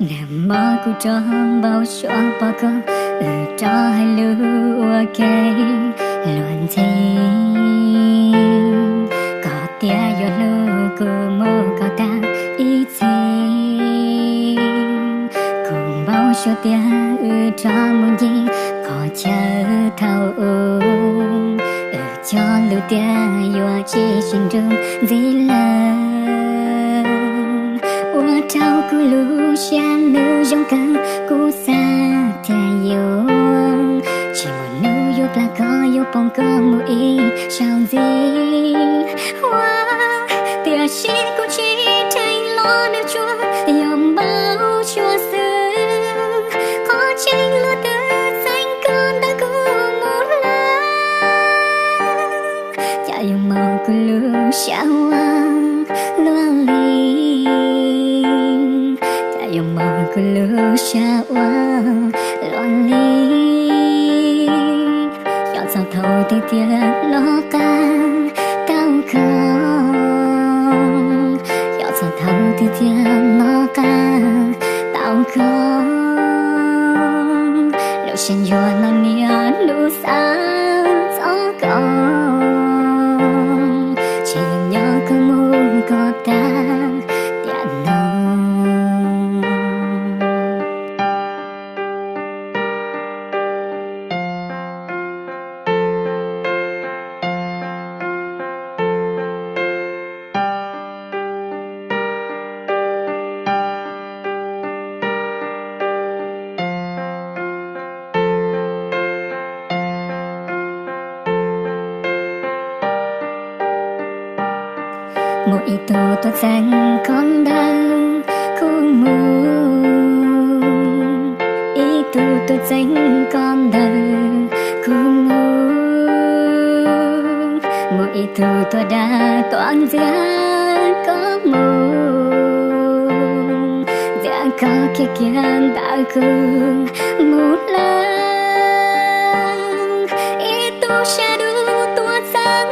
Nag hmo kuv rov npau suav pom koj, wb rov hais lus ua ke luag ntxhi. Koj tias yuav hlub kuv mus kom tag ib txhis. Kuv npau suav tias wb rov mus ncig qhov chaw thaum ub, wb cog lus tias yuav tsis sib nrug ntxiv lawm. Ua rau kuv lub siab nws zoo kawg, kuv xav tias yuav tsis muaj hnub yuav plam koj, yuav poob koj mus ib zaug ntxiv. Ua, tiam sis kuv tsis rheev los nws tsuas yog npau suav xwb. Qhov tseeb luag twb txeeb koj ntawm kuv mus lawm. Cas yuav mob kuv lub siab ua luaj li, cas yuav mob kuv lub siab ua luaj li. Xyov txog thaum twg thiaj nov qab tau koj, xyov txog thaum twg thiaj nov qab tau koj. Lub sij hawm no niaj hnub xav txog koj, tsis nyob koj mus koj tag tiam no. Muaj ib tug tuaj txeeb koj ntawm kuv mus, ib tug tuaj txeeb koj ntawm kuv mus. Muaj ib tug tuaj dag tuaj ntxias koj mus, ntxias koj kiag kiag ntawm kuv mus lawm. Ib tug sab dub tuaj txeeb